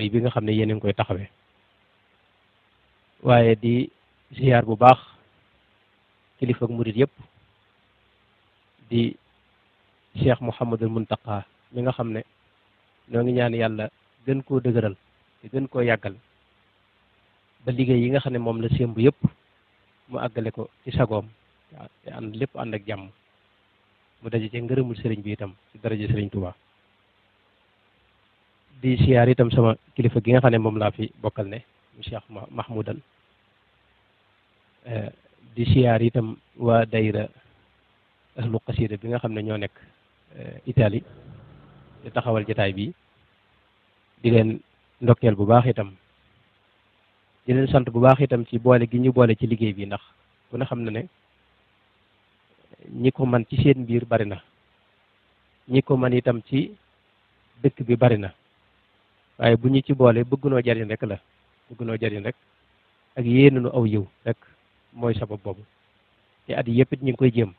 liggéey bi nga xam ne yéen a ngi koy taxawee waaye di ziar bu baax kilifa ak murit yëpp di Cheikh Mouhamadul Muntaqa mi nga xam ne ñoo ngi ñaan yàlla gën koo dëgëral te gën koo yàggal ba liggéey yi nga xam ne moom la sémb yëpp mu àggale ko ci sagoom te ànd lépp ànd ak jàmm mu daje ci ngërëmul sëriñ bi itam ci daraja sëriñ Touba. di siyaar itam sama kilifa gi nga xam ne moom laa fi bokkal ne mu Cheikh Mahmoudan di siyaar itam waa dayra ahlu qasida bi nga xam ne ñoo nekk Italie te taxawal jotaay bi di leen ndokkeel bu baax itam di leen sant bu baax itam ci boole gi ñu boole ci liggéey bi ndax ku ne xam na ne ñi ko man ci seen biir bari na ñi ko man itam ci dëkk bi bari na waaye bu ñu ci boole bëggunoo jariñ rek la bëggunoo jariñ rek ak yéenunu aw yiw rek mooy sabab boobu te at yi yëpp it ñu ngi koy jéem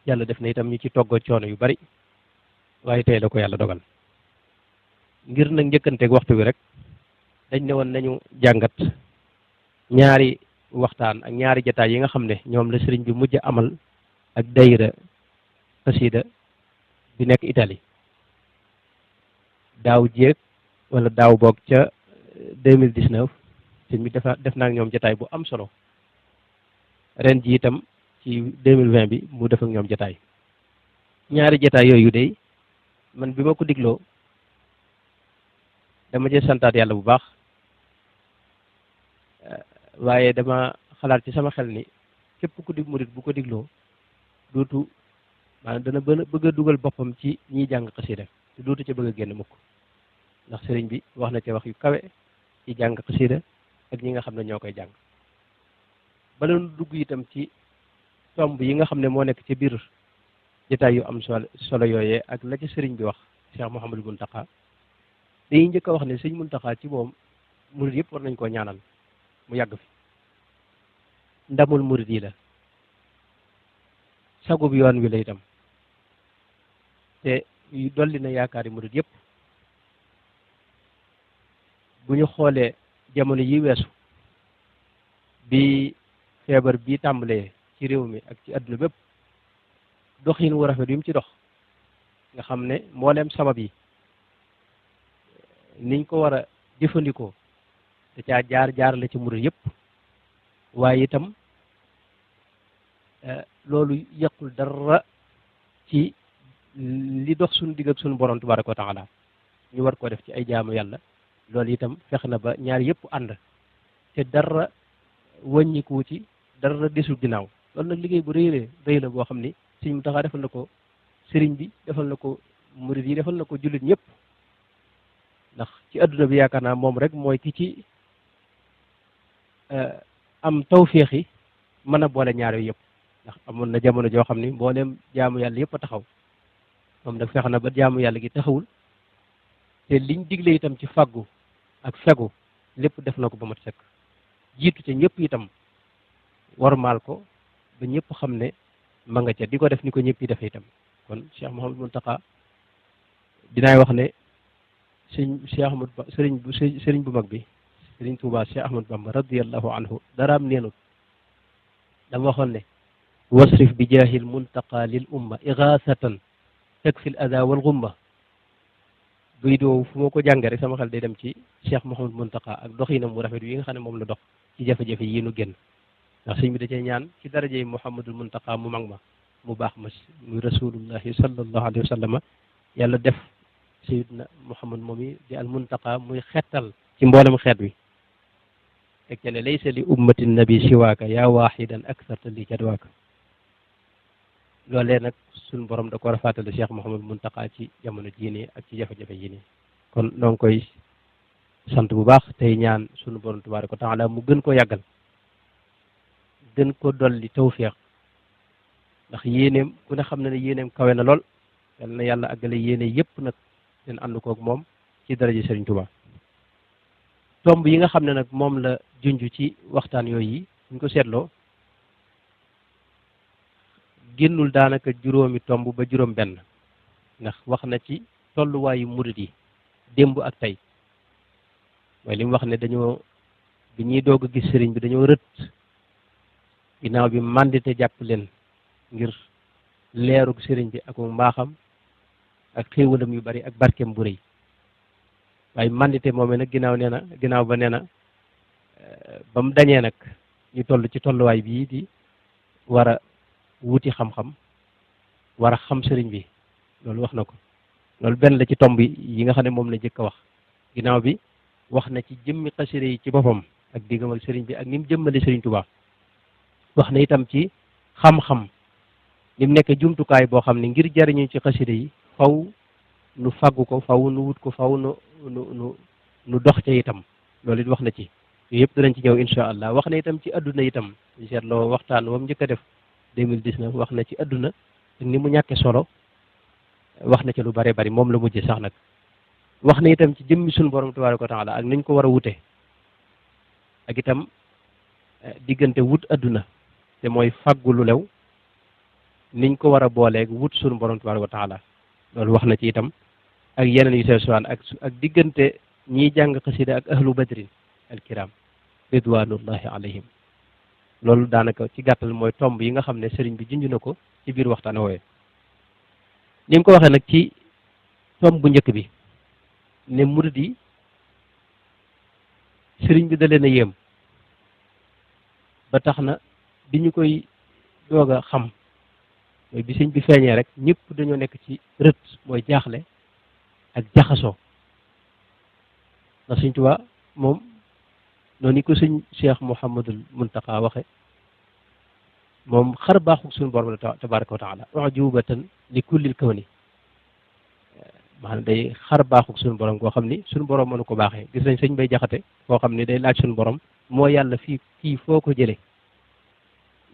yàlla def na itam ñu ci toggoo coono yu bari waaye tey la ko yàlla dogal ngir nag njëkkanteeg waxtu wi rek dañ ne woon nañu jàngat ñaari waxtaan ak ñaari jataay yi nga xam ne ñoom la sëriñ bi mujj amal ak dayra xasida bi nekk Italie daaw jéeg wala daaw boog ca 2019 sëriñ bi def naa ak ñoom jataay bu am solo ren ji itam ci 2020 bi mu def ak ñoom jataay ñaari jataay yooyu de man bi ma ko digloo dama cee santaat yàlla bu baax waaye dama xalaat ci sama xel ni képp ku di murit bu ko digloo dootu maanaam dana bëgg a dugal boppam ci ñiy jàng xasida te dootu ca bëgg a génn mukk ndax sëriñ bi wax na ca wax yu kawe ci jàng xasida ak ñi nga xam ne ñoo koy jàng bala nu dugg itam ci tomb yi nga xam ne moo nekk ci biir jotaay yu am solo yooyee ak la ca sëriñ bi wax Cheikh Mouhamadul Muntaqa dañuy njëkk a wax ne sëñ Muntaqa ci moom murit yëpp war nañ koo ñaanal mu yàgg fi ndamul murit yi la sagub yoon wi la itam te dolli na yaakaari murit yëpp bu ñu xoolee jamono yi weesu bi feebar bi tàmbalee ci réew mi ak ci àdduna bépp doxin wu rafet yu mu ci dox nga xam ne mbooleem sabab yi niñ ko war a jëfandikoo te caa jaar la ci murit yëpp waaye itam loolu yàqul dara ci li dox suñu digg ak suñu borom tabaraka wa taala ñu war koo def ci ay jaamu yàlla loolu itam fex na ba ñaar yëpp ànd te dara wàññiku ci dara desul ginnaaw loolu nag liggéey bu rëy la boo xam ni Sëriñ Muntaxa defal na ko sëriñ bi defal na ko murit yi defal na ko jullit ñëpp ndax ci adduna bi yaakaar naa moom rek mooy ki ci am tawféex yi mën a boole ñaar yooyu yëpp ndax amoon na jamono joo xam ni mbooleem jaamu yàlla yëpp a taxaw moom nag fex na ba jaamu yàlla gi taxawul te liñ digle itam ci faggu ak fegu lépp def na ko ba mat sëkk jiitu ca ñëpp itam warmaal ko ba ñëpp xam ne ma nga ca di ko def ni ko ñëpp yi defee itam kon Cheikh Mouhamadou Mountakha dinaay wax ne sëriñ bu mag bi sëriñ Touba Cheikh Ahmadou Bamba radiyallahu anhu daraam neenut dama waxoon ne wasrif bi jaahil muntaqa lil umma igaasatan takfil ada wal gumma buy doowu fu ma ko jàngee rek sama xel day dem ci Cheikh Mouhamadou Mountakha ak doxinam mu rafet yi nga xam ne moom la dox ci jafe-jafe yi nu génn ndax sëñ bi da cee ñaan ci darajey Mouhamadul Mountakha mu mag ma mu baax ma muy rasulullahi sallallahu alayhi wa sallam yàlla def sayidna Mouhamad moom yi di al Mountakha muy xettal ci mboolem xeet wi teg ca ne laysa li ummati nabi siwaaka yaa waaxidan aksarta li jadwaaka loolee nag suñ borom da ko rafaatale Cheikh Mouhamadou Mountakha ci jamono jii nii ak ci jafe-jafe yii nii kon noo ngi koy sant bu baax tey ñaan suñu borom tabaaraka wa taala mu gën ko yàggal gën ko dolli tawféex ndax yéeneem ku ne xam na ne yéeneem kawe na lool yal na yàlla àggale yéene yëpp nag seen ànd koog moom ci daraja Serigne Touba tomb yi nga xam ne nag moom la junj ci waxtaan yooyu yi ñu ko seetloo génnul daanaka juróomi tomb ba juróom benn ndax wax na ci tolluwaayu murit yi démb ak tey mooy li mu wax ne dañoo bi ñuy doog a gis sëriñ bi dañoo rët ginnaaw bi mandite jàpp leen ngir leerug sëriñ bi ak mbaaxam ak xéewalam yu bari ak barkeem bu rëy waaye mandite moomee nag ginnaaw ba nee na ba mu dañee nag ñu toll ci tolluwaay bii di war a wuti xam-xam war a xam sëriñ bi loolu wax na ko loolu benn la ci tomb yi nga xam ne moom la njëkk a wax ginnaaw bi wax na ci jëmmi xasida yi ci boppam ak diggam ak sëriñ bi ak ni mu jëmmale sëriñ Tuubaa wax na itam ci xam-xam ni mu nekk jumtukaay boo xam ne ngir jariñu ci xasida yi faw nu faggu ko faw nu wut ko faw nu dox ca itam loolu it wax na ci yooyu yëpp danañ ci ñëw incha allah wax na itam ci adduna itam seetloo waxtaan wam njëkk a def 2019 wax na ci adduna ak ni mu ñàkke solo wax na ci lu bare bari moom la mujje sax nag wax na itam ci jëmmi suñu borom tabaaraka wa taala ak niñ ko war a wute ak itam diggante wut adduna te mooy faggu lu lew niñ ko war a booleeg wut suñu borom tabaaraka wa taala loolu wax na ci itam ak yeneen yu sew sewaan ak diggante ñiy jàng xasida ak ahlu badrin alkiram ridwanullahi alayhim loolu daanaka ci gàttal mooy tomb yi nga xam ne sëriñ bi junj na ko ci biir waxtaan woowee ni mu ko waxee nag ci tomb bu njëkk bi ne murid yi sëriñ bi da leen a yéem ba tax na bi ñu koy doog a xam mooy bi sëñ bi feeñee rek ñëpp dañoo nekk ci rët mooy jaaxle ak jaxasoo ndax sëñ Tuubaa moom noonu ni ko sëñ Cheikh Mouhamadul Muntaqa waxe moom xar baaxu suñu borom la tabaraka wa taala ujubatan li kullil kawni maanaam day xar baaxu suñu borom koo xam ni suñu borom mënu ko baaxee gis nañ sëñ Bay Jaxate koo xam ni day laaj suñu borom moo yàlla fii foo ko jëlee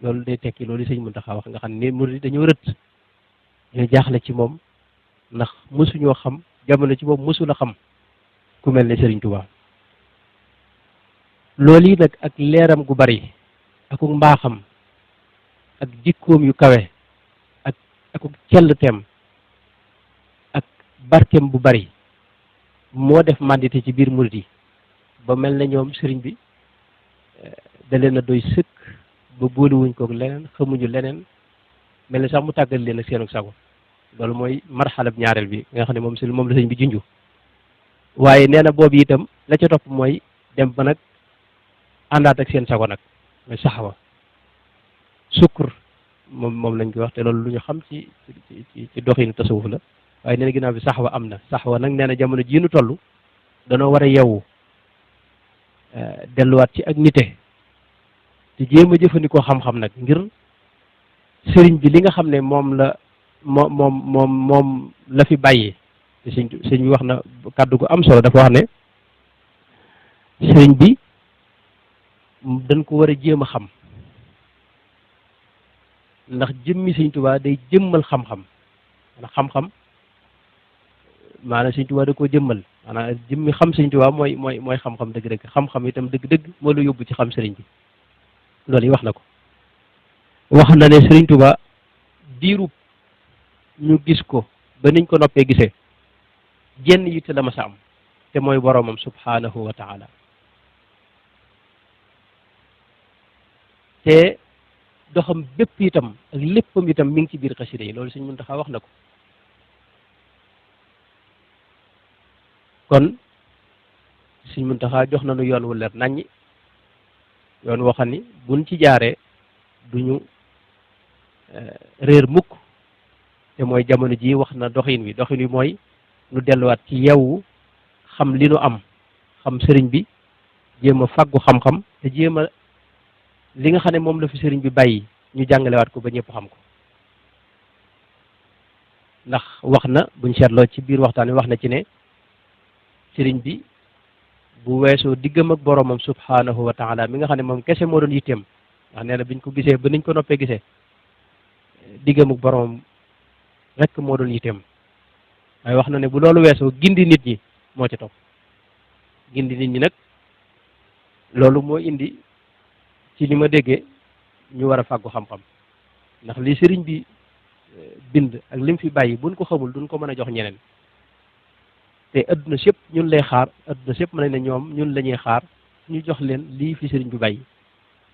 loolu day tekki loolu sëñ Muntaxa wax nga xam ne murid dañoo rët ñoo jaaxle ci moom ndax mësuñoo xam jamono ci boobu mësul a xam ku mel ne Sëriñ Tuubaa loolu yi nag ak leeram gu bari ak mbaaxam ak jikkoom yu kawe ak cell teem ak barkeem bu bari moo def mandité ci biir murid yi ba mel na ñoom sëriñ bi da leen a doy sëkk ba boolewuñ koog leneen xamuñu leneen mel na sax mu tàggal leen ak seenu sago loolu mooy marxalab ñaareel bi nga xam ne moom la sëñ bi junju waaye nee na boobu itam la ca topp mooy dem ba nag àndaat ak seen sago nag mooy saxwa sukkur moom lañ koy wax te loolu lu ñu xam ci doxinu tasawuf la waaye nee na ginnaaw bi saxwa am na saxwa nag nee na jamono jii nu toll danoo war a yeewu delluwaat ci ak nite te jéem a jëfandikoo xam-xam nag ngir sëriñ bi li nga xam ne moom la fi bàyyi te sëñ bi wax na kàddu gu am solo dafa wax ne sëriñ bi dañ ko war a jéem a xam ndax jëmmi sëñ Tuubaa day jëmmal xam-xam ndax xam-xam maanaam sëñ Tuubaa da koo jëmmal maanaam jëmmi xam sëñ Tuubaa mooy xam-xam dëgg-dëgg xam-xam itam dëgg-dëgg moo la yóbbu ci xam sëriñ bi loolu yi wax na ko wax na ne sëriñ Tuubaa diirub ñu gis ko ba niñ ko noppee gisee jenn yitte la ma sa am te mooy boroomam subhanahu wa taala te doxam bépp itam ak léppam itam mi ngi ci biir xasida yi loolu Sëñ Muntaxa wax na ko kon Sëñ Muntaxa jox nañu yoon wu leer naññi yoon woo xam ni buñ ci jaaree duñu réer mukk te mooy jamono ji wax na doxin wi mooy nu delluwaat ci yeewu xam li nu am xam sëriñ bi jéem a fàggu xam-xam te jéem a li nga xam ne moom la fi sëriñ bi bàyyi ñu jàngalewaat ko ba ñëpp xam ko ndax wax na buñ seetloo ci biir waxtaan wi wax na ci ne sëriñ bi bu weesoo diggam ak boromam subhanahu wa taala mi nga xam ne moom kese moo doon yitteem ndax nee na biñ ko gisee ba niñ ko noppee gisee diggam ak boromam rek moo doon yitteem waaye wax na ne bu loolu weesoo gindi nit ñi moo ci topp gindi nit ñi nag loolu moo indi ci li ma déggee ñu war a fàggu xam-xam ndax li sëriñ bi bind ak lim fi bàyyi buñ ko xamul duñ ko mën a jox ñeneen te adduna sépp ñun lay xaar adduna sépp mën nañ ne ñoom ñun la ñuy xaar ñu jox leen lii fi sëriñ bi bàyyi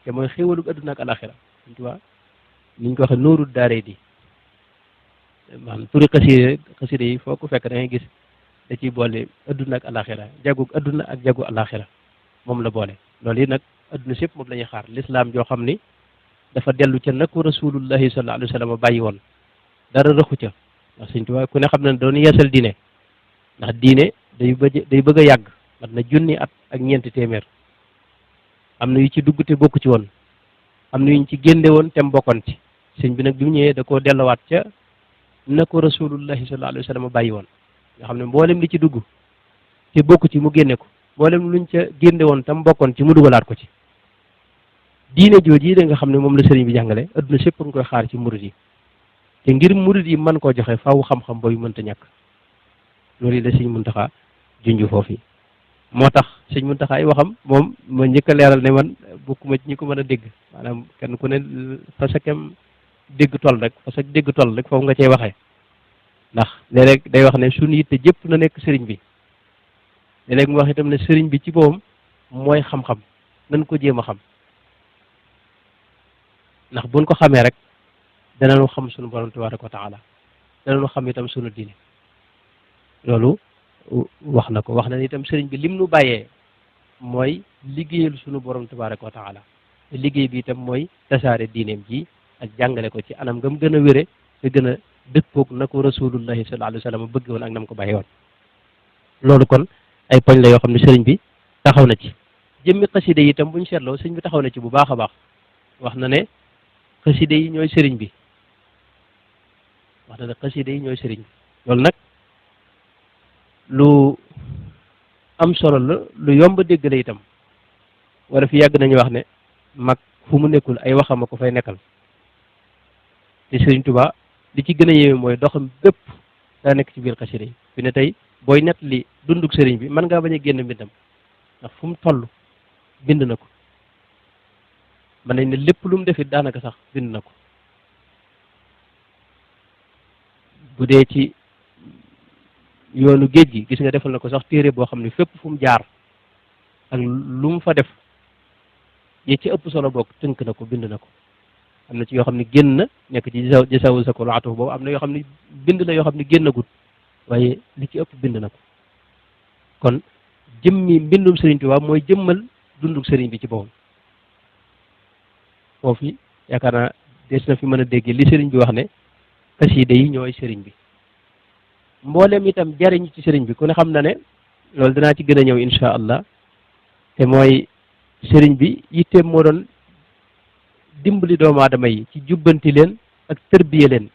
te mooy xéewalug adduna ak alaxira Sëriñ Tuubaa niñ ko waxee nooru daaree di maanaam turi xasida yi foo ko fekk da ngay gis da ciy boole adduna ak alaxira jagug adduna ak jagu alaxira moom la boole loolu yi nag adduna sépp moom la ñuy xaar lislaam joo xam ni dafa dellu ca na ko rasulullahi sallallahu alayhi wa sallam bàyyi woon dara rëxu ca ndax Sëriñ Tuubaa ku ne xam ne doon yeesal diine ndax diine day bëgg a yàgg mat na junni at ak ñeenti téeméer am na yu ci dugg te bokku ci woon am na yuñ ci génde woon te mbokkoon ci sëñ bi nag bi mu ñëwee da koo delluwaat ca na ko rasulullahi sallallahu alayhi wa sallam bàyyi woon nga xam ne mboolem li ci dugg te bokku ci mu génne ko mboolem luñ ca génde woon tam mbokkoon ci mu dugalaat ko ci diine jooju yi da nga xam ne moom la sëriñ bi jàngale adduna sépp nga koy xaar ci murid yi te ngir murid yi mën koo joxe faaw xam-xam boobu mënta ñàkk loolu yi la sëñ Muntaxa junj foofu moo tax sëñ Muntaxa ay waxam moom ma njëkk a leeral ne man bokkuma ñi ko mën a dégg maanaam kenn ku ne parce que dégg toll rek parce que dégg toll rek foofu nga cey waxee ndax léeg-léeg day wax ne suñu yitte jëpp na nekk sëriñ bi léeg-léeg mu wax itam ne sëriñ bi ci boppam mooy xam-xam nañ ko jéem a xam ndax buñ ko xamee rek danañu xam suñu borom tabaaraka wa taala danañu xam itam suñu diine loolu wax na ko wax na itam sëriñ bi lim nu bàyyee mooy liggéeyal suñu borom tabaaraka wa taala te liggéey bi itam mooy tasaare diineem ji ak jàngale ko ci anam ngam gën a wére te gën a dëppoog na ko rasulullahi sallallahu alayhi wa sallam bëgg woon ak nam ko bàyyi woon loolu kon ay poñ la yoo xam ne sëriñ bi taxaw na ci jëmmi xaside yi itam bu ñu seetloo sëriñ bi taxaw na ci bu baax a baax wax na ne xaside yi ñooy sëriñ bi wax na ne xaside yi ñooy sëriñ bi loolu nag lu am solo la lu yomb dégg la itam wala fi yàgg nañu wax ne mag fu mu nekkul ay waxama ko fay nekkal te Sëriñ Tuubaa li ci gën a yéeme mooy doxam bépp daa nekk ci biir xasida yi fi ne tey booy nett li dunduk sëriñ bi mën ngaa bañ a génn mbindam ndax fu mu toll bind na ko mën nañ ne lépp lu mu defit daanaka sax bind na ko bu dee ci yoonu géej gi gis nga defal na ko sax téere boo xam ne fépp fu mu jaar ak lu mu fa def yi ci ëpp solo bokk tënk na ko bind na ko am na ci yoo xam ne génn na nekk ci jasawu sa ko laatu boobu am na yoo xam ne bind la yoo xam ne génn agut waaye li ci ëpp bind na ko kon jëmmi mbindum sëriñ Tuubaa mooy jëmmal dunduk sëriñ bi ci boppam foofu yaakaar naa des na fi mën a déggee li sëriñ bi wax ne xasida yi ñooy sëriñ bi mboolem itam jariñu ci sëriñ bi ku ne xam na ne loolu danaa ci gën a ñëw insha allah te mooy sëriñ bi yitteem moo doon dimbali doomu aadama yi ci jubbanti leen ak tërbiye leen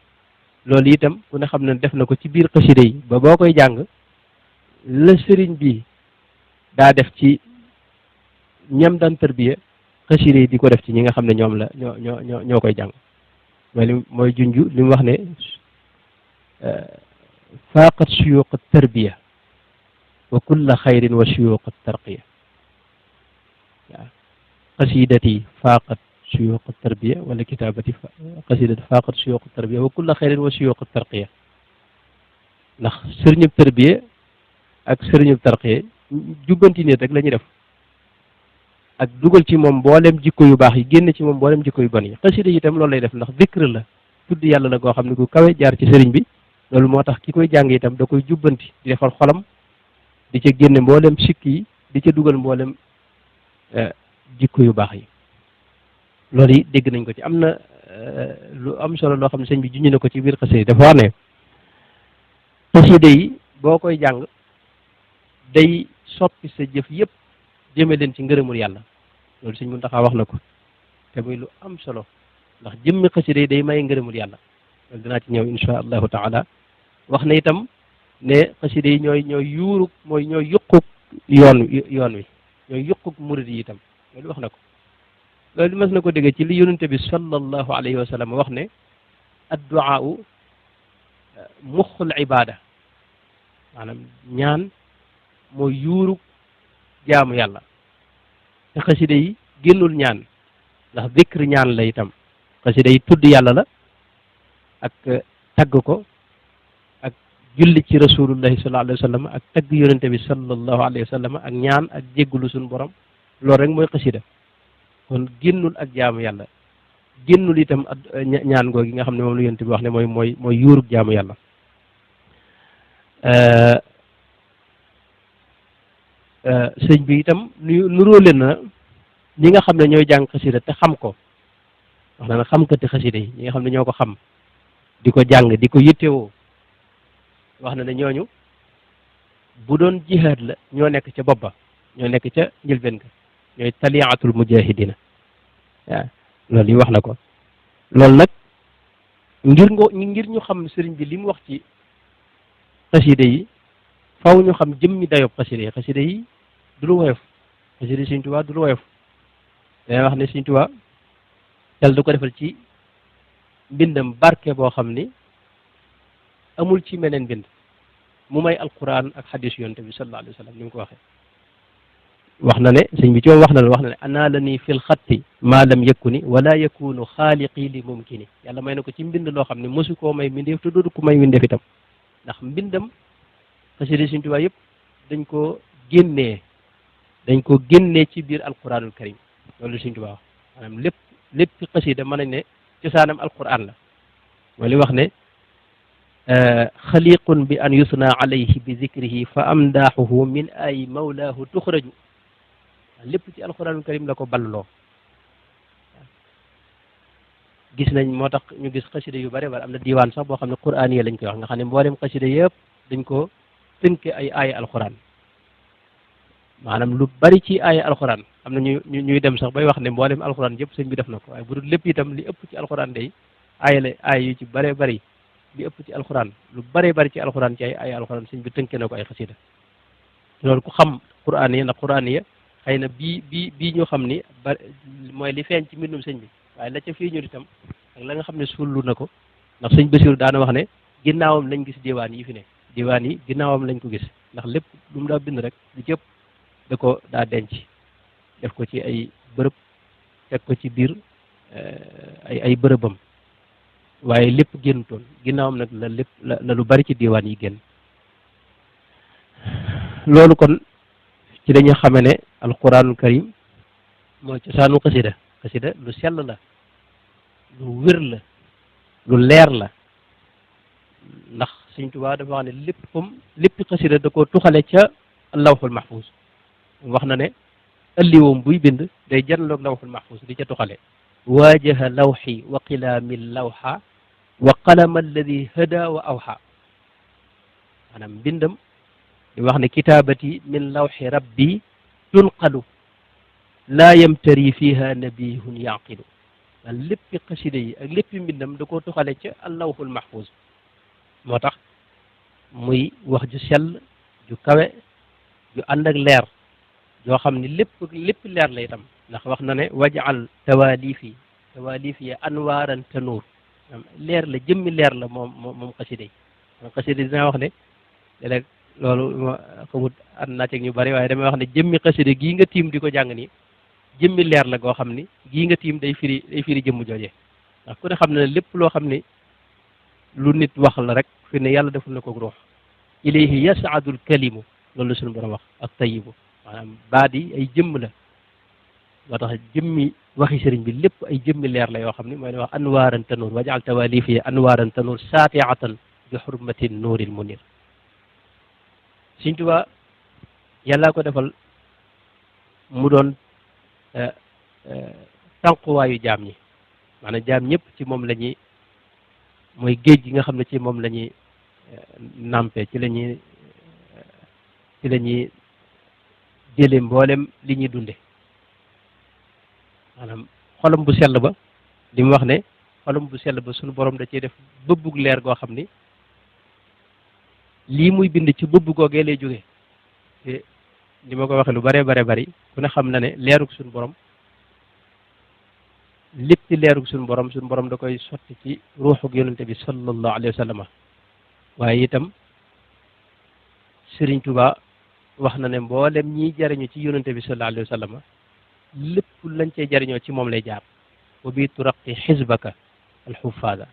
loolu itam ku ne xam na def na ko ci biir xasida yi ba boo koy jàng la sëriñ bi daa def ci ñam daan tërbiye xasida yi di ko def ci ñi nga xam ne ñoom la ñoo koy jàng mooy junju li mu wax ne faaqat suyuq tarbiya wa kulla xayrin wa suyuq tarqiya waaw qasidati faaqat suyuq tarbiya wala kitabati qasidati faaqat suyuq tarbiya wa kulla xayrin wa suyuq tarqiya ndax sëriñub tarbiya ak sëriñub tarqiya jubbanti nit rek la ñuy def ak dugal ci moom mboolem jikko yu baax yi génn ci moom mboolem jikko yu bon yi xasida yi itam loolu lay def ndax zikr la tudd yàlla la goo xam ne gu kawe jaar ci sëriñ bi loolu moo tax ki koy jàng itam da koy jubbanti di defal xolam di ca génne mboolem sikk yi di ca dugal mboolem jikko yu baax yi loolu yi dégg nañ ko ci am na lu am solo loo xam ne sëñ bi junj na ko ci biir xasida yi dafa wax ne xasida yi boo koy jàng day soppi sa jëf yëpp jëme leen ci ngërëmul yàlla loolu sëñ Muntaxa wax na ko te muy lu am solo ndax jëmmi xasida yi day may ngërëmul yàlla loolu dinaa ci ñëw insha allahu taala wax na itam ne xasida yi ñooy yuurug ñooy yuquk yoon wi ñooy yuquk murid yi itam loolu wax na ko loolu mas na ko déggee ci li yonente bi sallallahu alayhi wa sallam wax ne adduaau muxul ibada maanaam ñaan mooy yuurug jaamu yàlla te xasida yi génnul ñaan ndax zikr ñaan la itam xasida yi tudd yàlla la ak tagg ko ak julli ci rasulullahi sallallahu alayhi wa sallam ak tagg yonente bi sallallahu alayhi wa sallam ak ñaan ak jéggulu suñu borom loolu rek mooy xasida kon génnul ak jaamu yàlla génnul itam ñaan googi nga xam ne moom la yonente bi wax ne mooy yuurug jaamu yàlla sëñ bi itam nuróole na ñi nga xam ne ñooy jàng xasida te xam ko wax na nag xamkati xasida yi ñi nga xam ne ñoo ko xam di ko jàng di ko yittewoo wax na ne ñooñu bu doon jihaad la ñoo nekk ca bopp ba ñoo nekk ca njëlbeen ga ñooy taliatul mujahidina waaw loolu yi wax na ko loolu nag ngir ñu xam sëriñ bi li mu wax ci xasida yi faw ñu xam jëmmi dayob xasida yi du lu woyof xasida yi Sëriñ Tuubaa du lu woyof day wax ne Sëriñ Tuubaa yàlla da ko defal ci mbindam barke boo xam ni amul ci meneen mbind mu may alquran ak xadis yonte bi sallallahu alayhi wa sallam ni mu ko waxee wax na ne sëñ bi ci moom wax na ne ana la ni fil xatti maa lam yakuni wala yakunu xaaliqi li mumkini yàlla may na ko ci mbind loo xam ne mosu koo may mbindeef te doodu ko may mbindeef itam ndax mbindam xasida Sëriñ Tuubaa yëpp dañ ko génnee ci biir alquranul karim loolu Sëriñ Tuubaa wax maanaam lépp xasida mën nañ ne cosaanam alquran la mooy li wax ne xaliqun bi an yusna alayhi bi zikrihi fa amdaaxuhu min ay mawlaahu tuxraju lépp ci alquranul karim la ko balloo gis nañ moo tax ñu gis xasida yu bare bare am na diiwaan sax boo xam ne quraan yi lañ koy wax nga xam ne mboolem xasida yëpp dañ ko tënke ay aaya alquran maanaam lu bari ci aaya alquran am na ñuy dem sax bay wax ne mboolem alquran yëpp sëñ bi def na ko waaye bu dul lépp itam li ëpp ci alquran day aaya yu ci bare bari li ëpp ci alquran lu bare bari ci alquran ci ay aaya alquran sëñ bi tënke na ko ay xasida loolu ku xam quraan yi ndax quraan yi xëy na bii ñu xam ni ba mooy li feeñ ci mbindum sëñ bi waaye la ca fii ñu itam ak la nga xam ne suulu na ko ndax sëñ Basiru daana wax ne ginnaawam lañ gis diwaan yi fi ne diwaan yi ginnaawam lañ ko gis ndax lépp lu mu daa bind rek lu jëpp da ko daa denc def ko ci ay bërëb teg ko ci biir ay bërëbam waaye lépp génnutoon ginnaawam nag la lépp la lu bari ci diwaan yi génn loolu kon ci dañuy xame ne alquranul karim mooy cosaanu xasida lu sell la lu wér la lu leer la ndax Sëriñ Tuubaa dafa wax ne lépp xasida da ko tuxale ca lawxul mahfuz wax na ne ëlliwoom buy bind day janloog lawxul mahfuz di ca tuxale waajaha lawxi wa qilaami lawxa wa qalama alladi hada wa awxa maanaam mbindam di wax ne kitaabati min lawxi rabbi tunqalu laa yamtari fiha nabihun yaqilu léppi xasida yi ak léppi mbindam da koo tuxale ca allawxul mahfuz moo tax muy wax ju sell ju kawe ju ànd ak leer yoo xam ni lépp leer la itam ndax wax na ne wajal tawalifi ya anwaaran tanuur leer la jëmmi leer la moom xasida yi moom xasida yi dinaa wax ne léeg-léeg loolu ma xamut ànd naa ci ñu bari waaye damay wax ne jëmmi xasida gii nga tiim di ko jàng nii jëmmi leer la goo xam ni gii nga tiim day firi jëmm jooje ndax ku ne xam ne lépp loo xam ne lu nit wax la rek fi ne yàlla deful na ko ruux ilayhi yasaadul kalimu loolu la suñu borom wax ak tayibu maanaam baat yi ay jëmm la moo tax jëmmi waxi sëriñ bi lépp ay jëmmi leer la yoo xam ne mooy ne wax anwaaran tanuur wajaal tawalifi anwaaran tanuur saatiatan bi xurmati nuuril munir Sëriñ Tuubaa yàllaa ko defal mu doon tànquwaayu jaam ñi maanaam jaam ñëpp ci moom la ñuy mooy géej gi nga xam ne ci moom la ñuy nàmpe ci la ñuy jële mboolem li ñuy dunde maanaam xolam bu sell ba li mu wax ne xolam bu sell ba suñu borom da cee def bëbbug leer goo xam ni lii muy bind ci bëbb googee lay jóge te li ma ko waxee lu bare bari ku ne xam na ne leerug suñu borom lépp ci leerug suñu borom da koy sotti ci ruuxug yonente bi sallallahu alayhi wa sallam waaye itam Sëriñ Tuubaa wax na ne mboolem ñiy jariñu ci yonente bi sallallahu alayhi wa sallam lépp lañ cey jariñoo ci moom lay jaar wa bi turaqi xisbaka alxufaada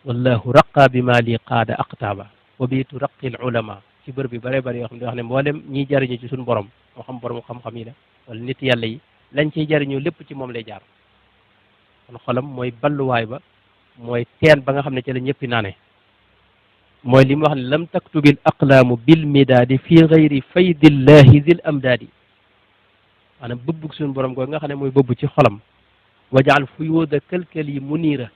wallahu raqa bi ma li qaada aqtaaba wa biitu raqil ulama ci bër bi bare bari yoo xam ne wax ne mboolem ñiy jariñu ci suñu borom moo xam borom xam-xam yi la wala nit yàlla yi lañ ciy jariñu lépp ci moom lay jaar kon xolam mooy balluwaay ba mooy teen ba nga xam ne ci la ñëppi naane mooy li mu wax ne lam taktubil aqlaamu bil midaadi fi gayri faydillahi zil amdaadi maanaam bëbbug suñu borom googu nga xam ne mooy bëbb ci xolam wajaal fuyuuda kalkali muniira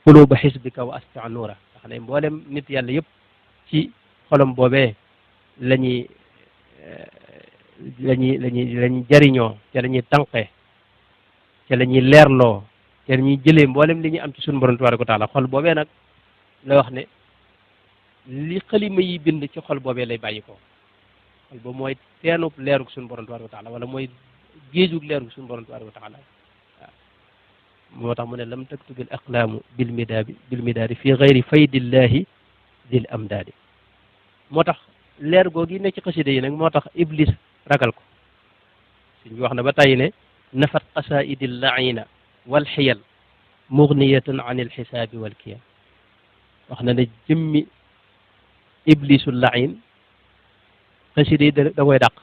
quluuba xisbika wa astia nuura nga xam ne mboolem nit yàlla yëpp ci xolam boobee lañuy lañuy jariñoo ca la ñuy tànqe ca la ñuy leerloo ca la ñuy jëlee mboolem li ñuy am ci suñu borom tabaaraka wa taala xol boobee nag la wax ne li xalima yi bind ci xol boobee lay bàyyi ko xol boobu mooy teenub leerug suñu borom tabaaraka wa taala wala mooy géejug leerug suñu borom tabaaraka wa taala waaw moo tax mu ne lam taktubil aqlaamu bil midaadi fi gayri faydillahi dil amdaadi moo tax leer googi ne ci xasida yi nag moo tax iblis ragal ko suñ wax na ba tàyyi ne nafat qasaidi llaina walxiyal mugniyatan an ilxisaabi walkiyal wax na ne jëmmi iblisu lain xasida yi da koy dàq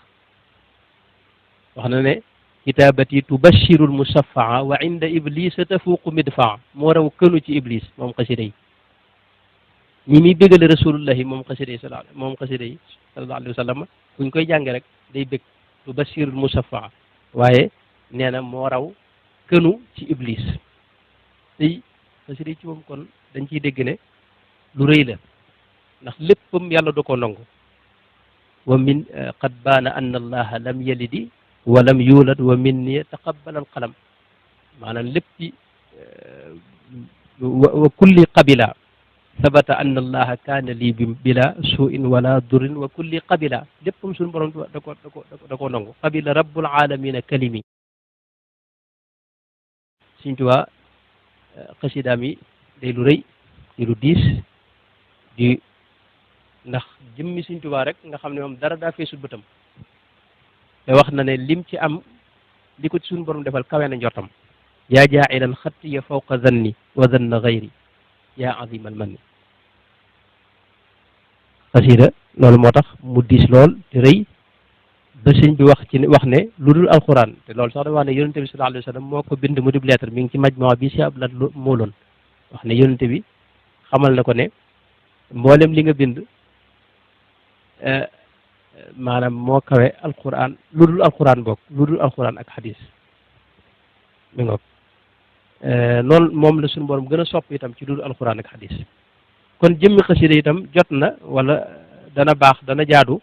wax na ne kitaabati tubashiru lmusafaa wa inda iblisa tafuuqu midfaa moo raw kënu ci iblis moom xasida yi ñi muy bégale rasulullahi moom xasida yi sallallahu alayhi wa sallam buñ koy jànge rek day bég tubashiru lmusafaa waaye nee na moo raw kënu ci iblis tey xasida yi ci moom kon dañ ciy dégg ne lu rëy la ndax léppam yàlla da koo nangu wa min qad baana anna allaha lam yalidi wa lam yulad wa minni taqabbala alqalam maanaam lépp ci wa kulli qabila sabata anna allaha kaana lii bila suin wala durin wa kulli qabila léppam suñu borom da koo nangu qabila rabbul alamina kalimi Sëñ Tuubaa xasidaam yi day lu rëy di lu diis di ndax jëmmi Sëñ Tuubaa rek nga xam ne moom dara daa feesul bëtam te wax na ne lim ci am li ko ci suñu borom defal kawe na njortam yaa jaa'ilan xattiya fawqa zanni wa zanna gayri yaa azimal manni xasida loolu moo tax mu diis lool te rëy ba sëñ bi wax ne lu dul alxuraan te loolu sax dafa wax ne yonente bi sallallahu alayhi wa sallam moo ko bind mu dib lettre mi ngi ci majmaa bi si ablat mooloon wax ne yonente bi xamal na ko ne mboolem li nga bind maanaam moo kawe alquran lu dul alquran bokk lu dul alquran ak xadis mi ngoog loolu moom la suñu borom gën a sopp itam ci lu dul alquran ak xadis kon jëmmi xasida itam jot na wala dana baax dana jaadu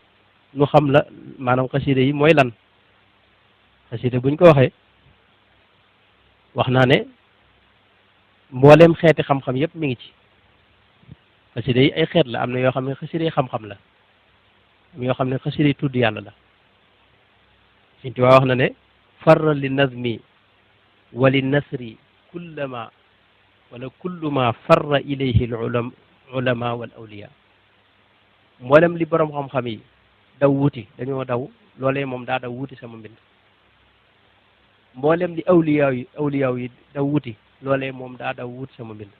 nu xam la maanaam xasida yi mooy lan xasida buñ ko waxee wax naa ne mbooleem xeeti xam-xam yëpp mi ngi ci xasida yi ay xeet la am na yoo xam ne xasida yi xam-xam la am yoo xam ne xasida yi tudd yàlla la Sëñ Tuubaa wax na ne farra li nazmi wa li nasri kullama wala kullu ma farra ilayhi al ulama wal awliya mboolem li borom xam-xam yi daw wuti dañoo daw loolee moom daa daw wuti sama mbind mboolem li awliya yi daw wuti loolee moom daa daw wuti sama mbind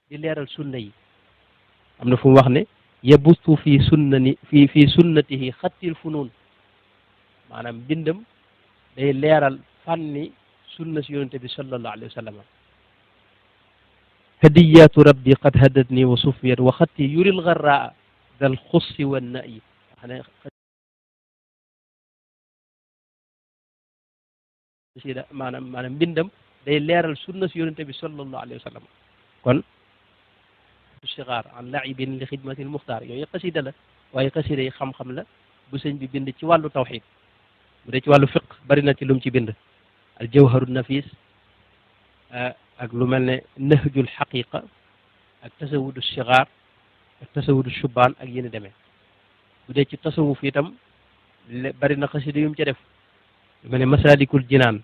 di leeral sunna yi am na fu mu wax ne yabustu fi sunnani fi sunnatihi xattil funuun maanaam bindam day leeral fànni sunna si yonente bi sallallahu alayhi wa sallam hadiyatu rabbi qad hadatni wa sufiyat wa xatti yuril garraa dal xussi wa nayi xasida maanaam mbindam day leeral sunna si yonente bi sallallahu alayhi wa sallam kon sigaar an laibin li xidmati l muxtaar yooyu xasida la waaye xasida yi xam-xam la bu sëñ bi bind ci wàllu tawxid bu dee ci wàllu fiq bari na ci lu mu ci bind al jawharu nafis ak lu mel ne nahjul xaqiqa ak tasawudu sigaar ak tasawudu shubaan ak yéen demee bu dee ci tasawuf itam bari na xasida yu mu ca def lu mel ne masalikul jinaan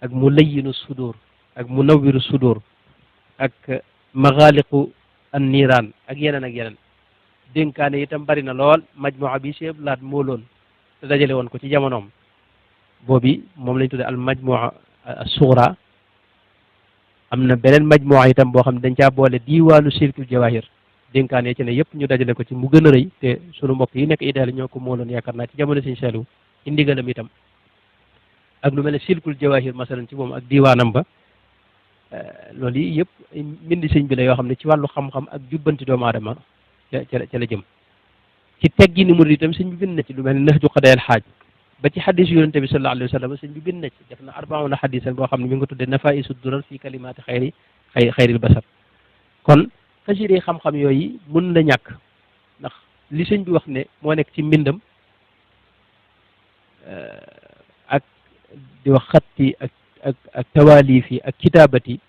ak mulayinu sudur ak munawiru sudur ak magaaliqu an niiraan ak yeneen dénkaane itam bari na lool majmua bi Cheikh Abdou Lahad mooloon te dajale woon ko ci jamonoom boobi moom lañ tudde al majmua as-sughra am na beneen majmua itam boo xam ne dañ caa boole diiwaanu silkul jawahir dénkaane ci ne yëpp ñu dajale ko ci mu gën a rëy te sunu mbokk yi nekk Italie ñoo ko mooloon yaakaar naa ci jamono Sëñ Saliou ci ndigalam itam ak lu mel ne silkul jawahir masalan ci moom ak diiwaanam ba loolu yi yëpp mbindi sëñ bi la yoo xam ne ci wàllu xam-xam ak jubbanti doomu aadama ca la jëm ci teggi ni murid itam sëñ bi bind na ci lu mel ne nahju qadaa'il haaj ba ci xadis yonente bi sallallahu alayhi wa sallam sëñ bi bind na ci def na 40 xadisan boo xam ne mi ngi ko tuddee nafaisu durar fi kalimaati xayril basar kon xasida xam-xam yooyu mun na ñàkk ndax li sëñ bi wax ne moo nekk ci mbindam ak di wax xatti ak tawaalif yi ak kitaabat yi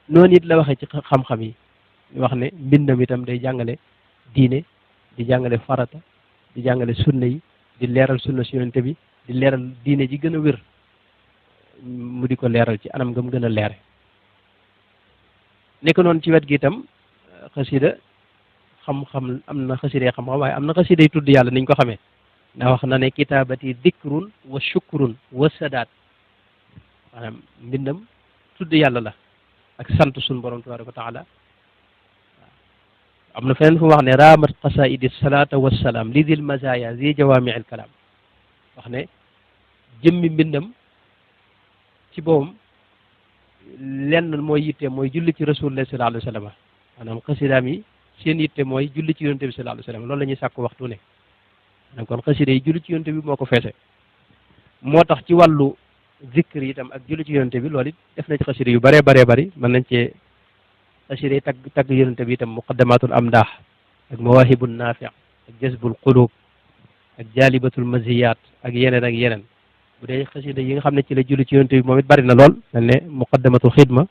noonu it la waxee ci xam-xam yi wax ne mbindam itam day jàngale diine di jàngale farata di jàngale sunna yi di leeral sunna si yonente bi di leeral diine ji gën a wér mu di ko leeral ci anam nga mu gën a leere nekk noonu ci wet gi itam xasida xam-xam am na xasida xam-xam waaye am na xasida tudd yàlla niñ ko xamee ndax wax na ne kitaabati dikrun wa shukrun wa sadaat maanaam mbindam tudd yàlla la ak sant suñu borom tabaraka wa taala am na feneen fu mu wax ne raamat qasaidi salata wassalaam li dil mazaya zi jawaami al kalaam wax ne jëmmi mbindam ci boobam lenn mooy yitte mooy julli ci rasulullah sallallahu alayhi wa sallam maanaam xasidaam yi seen yitte mooy julli ci yonente bi sallallahu alayhi wa sallam loolu la ñuy sàkk waxtu ne maanaam kon xasida yi julli ci yonente bi moo ko feese moo tax ci wàllu zikr itam ak julli ci yonente bi loolu it def na ci xasida yu bëree bari mën nañ cee xasida yi tagg yonente bi itam muqaddamatul amdaax ak mawahibun naafi ak jazbul qulub ak jaalibatul maziyat ak yeneen bu dee xasida yi nga xam ne ci la julli ci yonente bi moom it bari na lool mel ne muqaddamatul xidma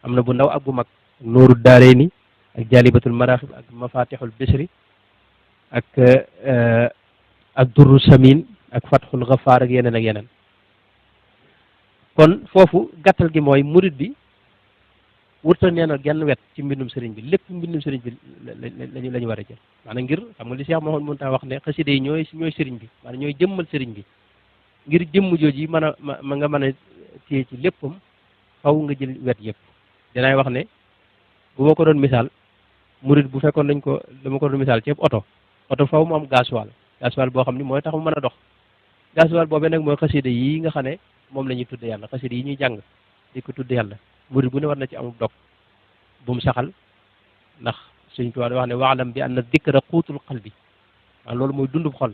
am na bu ndaw ak bu mag ak nooru daarayni ak jaalibatul maraaxib ak mafatixul bisri ak durru samin ak fatxul gafaar ak yeneen kon foofu gàttal gi mooy murid bi wurta neenal genn wet ci mbindum sëriñ bi lépp mbindum sëriñ bi la ñu war a jël maanaam ngir xam nga li Cheikh Mouhamadou Mountakha wax ne xasida yi ñooy sëriñ bi maanaam ñooy jëmmal sëriñ bi ngir jëmm jooju yi nga mën a téye ci léppam faw nga jël wet yëpp dinaay wax ne bu ma ko doon misaal murid bu fekkoon dama ko doon misaal ci oto faw mu am gasoil boo xam ni mooy tax mu mën a dox gasoil boobee nag mooy xasida yi nga xam ne moom la ñuy tudde yàlla xasida yi ñuy jàng di ko tudde yàlla murid bu ne war na ci amul dog bu mu saxal ndax Sëñ Tuubaa wax ne waalam bi anna dikra quutul qalbi waaw loolu mooy dundub xol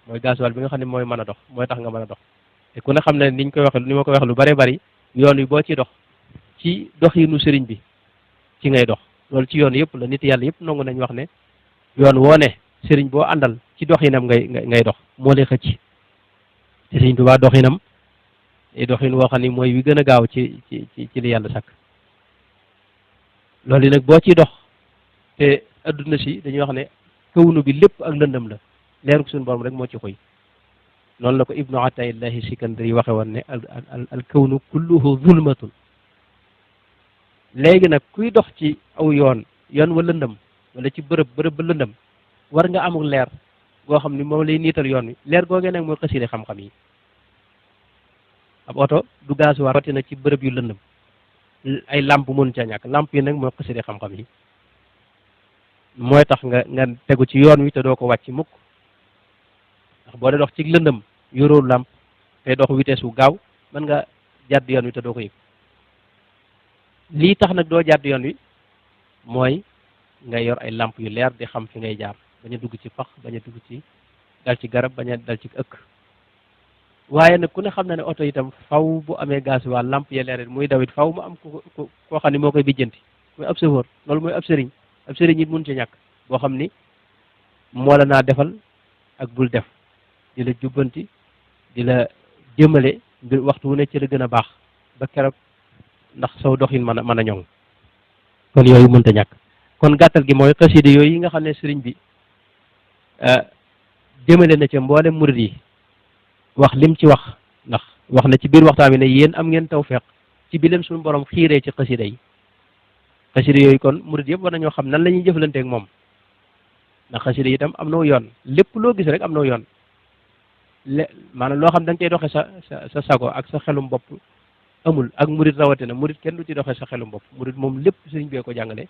mooy gasoil bi nga xam ne mooy mën a dox mooy tax nga mën a dox te ku ne xam ne ni ma koy wax lu bëree bëri yoon wi boo ciy dox ci doxinu sëriñ bi ci ngay dox loolu ci yoon yëpp la nit yàlla yëpp nangu nañ wax ne yoon woo ne sëriñ boo àndal ci doxinam ngay dox moo lay xëcc te Sëñ Tuubaa doxinam doxin woo xam ne mooy wi gën a gaaw ci li yàlla sàkk loolu yi nag boo ciy dox te adduna si dañuy wax ne kawnu bi lépp ak lëndëm la leeru suñu borom rek moo ci xoy noonu la ko ibnu ataillahi sikandari waxe woon ne al kawnu kulluhu zulmatun léegi nag kuy dox ci aw yoon wa lëndëm wala ci bërëb ba lëndëm war nga amul leer goo xam ni moom lay niital yoon wi leer googee nag mooy xasida xam-xam yi ab oto du gasoil rawatina ci bërëb yu lëndëm ay làmp mun ca ñàkk làmp yi nag mooy xasida xam-xam yi mooy tax nga tegu ci yoon wi te doo ko wàcc mukk ndax boo dee dox ci lëndëm yoroo làmp te dox vitesse wu gaaw mën nga jàdd yoon wi te doo ko yëg lii tax nag doo jàdd yoon wi mooy nga yor ay làmp yu leer di xam fi ngay jaar bañ a dugg ci pax bañ a dugg ci dal ci garab bañ a dal ci ëkk waaye nag ku ne xam na ne oto itam faw bu amee gasoil làmp ya leer muy dawit faw mu am koo xam ne moo koy bijjanti muy ab chauffeur loolu mooy ab sëriñ it mun ci ñàkk boo xam ni moo la naa defal ak bul def di la jubbanti di la jëmale mbir waxtu wu ne ci la gën a baax ba keroog ndax saw doxin mën a ñoŋ kon yooyu mënta ñàkk kon gàttal gi mooy xasida yooyu yi nga xam ne sëriñ bi jëmale na ca mboolem murid yi wax lim ci wax ndax wax na ci biir waxtaan bi ne yéen am ngeen tawfeex ci bi leen suñu borom xiiree ci xasida yi xasida yooyu kon murid yëpp war nañoo xam nan la ñuy jëflanteeg moom ndax xasida yi itam am na yoon lépp loo gis rek am na yoon maanaam loo xam da nga koy doxee sa sago ak sa xelum bopp amul ak murid rawatina murid kenn du ci doxee sa xelum bopp murid moom lépp sëriñ bee ko jàngale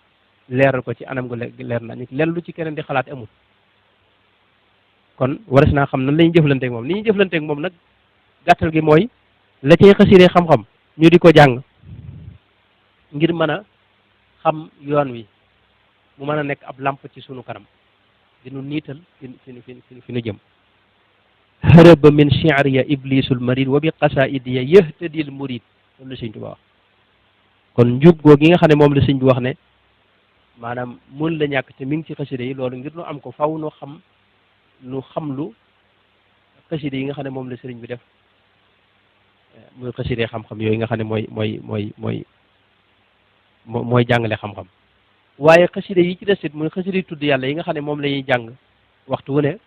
leeral ko ci anam gu leer na leen lu ci keneen di xalaat amul kon waras naa xam nan la ñuy jëflanteeg moom ni ñuy jëflanteeg moom nag gàttal gi mooy la cay xasida xam-xam ñu di ko jàng ngir mën a xam yoon wi mu mën a nekk ab làmp ci sunu kanam di nu niital fi nu jëm haraba min shi'riya iblisul marid wa bi qasaidiya yahtadil murid loolu la sëñ Tuubaa wax kon njub goo gi nga xam ne moom la sëñ bi wax ne maanaam mun la ñàkk te mi ngi ci xasida yi loolu ngir nu am ko faw nu xam lu xasida yi nga xam ne moom la sëriñ bi def muy xasida xam-xam yooyu nga xam ne mooy jàngale xam-xam waaye xasida yi ci des it muy xasida yi tudd yàlla yi nga xam ne moom la ñuy jàng waxtu wu ne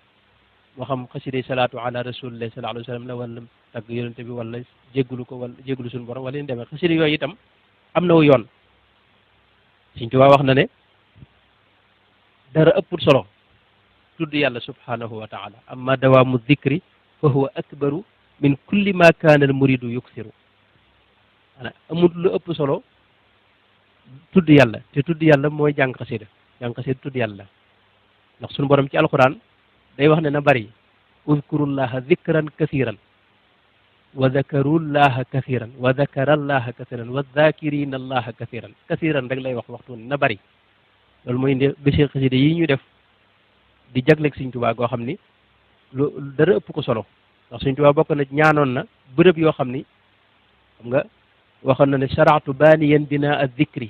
moo xam xasida yi salaatu ala rasulillah sallallahu alayhi wa sallam la wala tagg yonente bi wala jéggulu ko wala jéggulu suñu borom wala ñu demee xasida yooyu itam am na wu yoon Sëriñ Tuubaa wax na ne dara ëppul solo tudd yàlla subhanahu wa taala amma dawaamu dikri fa huwa akbaru min kulli ma kaana al muridu yuksiru maanaam amul lu ëpp solo tudd yàlla te tudd yàlla mooy jàng xasida tudd yàlla ndax suñu borom ci alquran day wax ne na bari udkurullaha dikran kathiran wa dakarullaha kathiran wa dakarallaha kathiran wa dakirina allaha kathiran rek lay wax waxtu ne na bari loolu mooy indi bési xasida yi ñu def di jagleeg Sëriñ Tuubaa goo xam ni lu dara ëpp ko solo ndax Sëriñ Tuubaa bokk na ñaanoon na bërëb yoo xam ni xam nga waxoon na ne shara'tu baaniyan binaa ad-dikri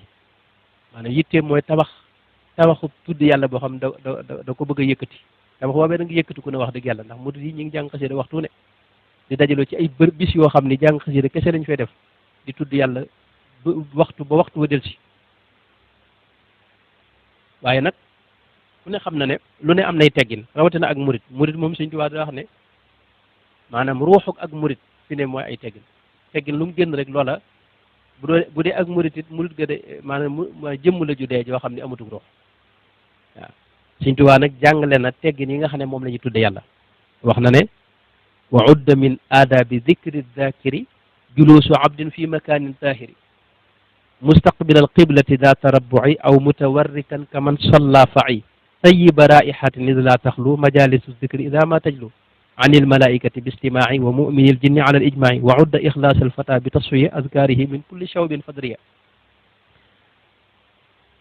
maanaam yitteem mooy tabaxu tudd yàlla boo xam da ko bëgg a yëkkati tabax boobee da nga yëkkati ku ne wax dëgg yàlla ndax murid yi ñu ngi jàng xasida waxtu ne di dajaloo ci ay bis yoo xam ni jàng xasida kese lañ fay def di tudd yàlla ba waxtu wa del si waaye nag ku ne xam na ne lu ne am nay teggin rawatina ak murid moom Sëriñ Tuubaa da wax ne maanaam ruuxuk ak murid fi ne mooy ay teggin lu mu génn rek loola bu dee ak murid it murid ga de maanaam jëmm la ju dee joo xam ne amatul ruux waaw Sëriñ Tuubaa nag jàngale na teggin yi nga xam ne moom la ñuy tudde yàlla wax na ne wa udda min aadabi dikri dhakiri julusu abdin fi makanin tahiri mustaqbil al qiblati da tarabbu'i aw mutawarrikan kaman salla fa'i tayyiba raihatin id la taxlu majalisu dikri ida ma tajlu an il malaikati bi istimaai wa mumini il jinni ala al ijmaai wa udda ixlaas al fata bi tasfiya azkarihi min kulli shawbin fadriya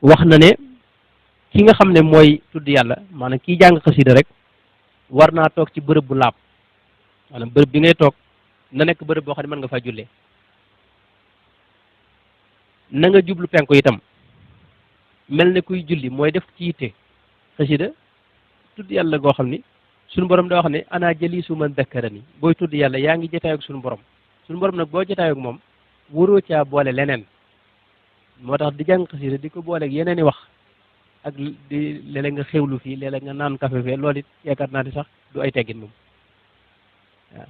wax na ne ki nga xam ne mooy tudd yàlla maanaam kii jàng xasida rek war naa toog ci bërëb bu laab maanaam bërëb bi ngay toog na nekk bërëb boo xam ne mën nga faa jullee na nga jublu penku itam mel ne kuy julli mooy def ci yitte xasida tudd yàlla goo xam ni suñu borom da wax ne ana jalisu man dakkarani booy tudd yàlla yaa ngi jotaay ak suñu borom nag boo jotaay ak moom waroo caa boole leneen moo tax di jàng xasida di ko boole ak yeneen i wax ak di léeg-léeg nga xewlu fii léeg-léeg nga naan café fee loolu it yaakaar naa di sax du ay teggin moom waaw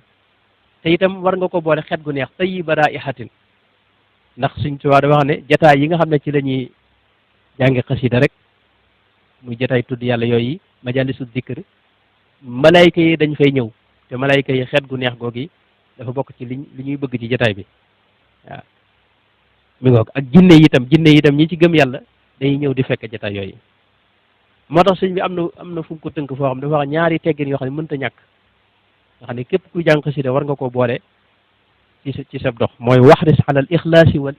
te itam war nga ko boole xet gu neex tayyiba raihatin ndax Sëriñ Tuubaa da wax ne jataay yi nga xam ne ci la ñuy jàngi xasida rek muy jataay tudd yàlla yooyu majalisu dikr malayka yi dañ fay ñëw te malayka yi xeet gu neex googi dafa bokk ci li ñuy bëgg ci jataay bi waaw mi ngoog ak jinne yi itam ñi ci gëm yàlla dañuy ñëw di fekk jataay yooyu moo tax sëñ bi am na fu mu ko tënk foo xam dafa wax ñaari teggin yoo xam ne mënta ñàkk nga xam ne képp kuy jàng xasida war nga koo boole ci sa dox mooy waxris ala al ixlaasi wal